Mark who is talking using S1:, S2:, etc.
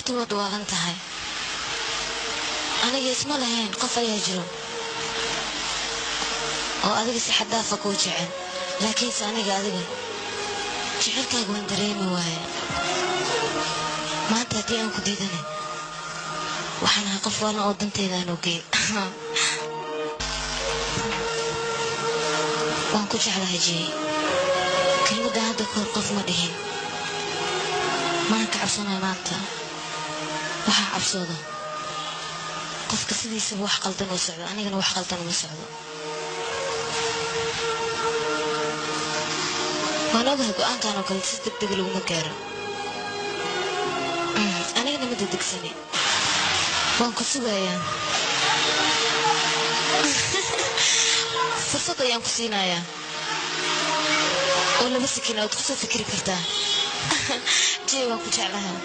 S1: Horta waad waalan tahay. Aniga isma lahayn qof ayaa jiro oo adiga si xad dhaafa kuu jecel, laakiinse aniga adiga jecelkaaga waan dareemi waaye. Maanta haddii aan ku diidanay, waxaan ahay qof waalan oo dantayda aan ogeyn. Waan ku jeclahay Jey. Kelmadda hadda kahor qof ma dhihin, mana ka cabsanayo maanta. Waxaa cabsooda qofka sidiisaba wax qaldan u socdo, anigana wax qaldan uma socdo. Waan ogahay go'aankan oo kale si deg deg laguma gaaro. Anigana ma dedegsani, waan ku sugayaa, fursad ayaan ku siinayaa oo 2 sakin ood kusoo fikri kartaa. Jey, waan ku jeclahay.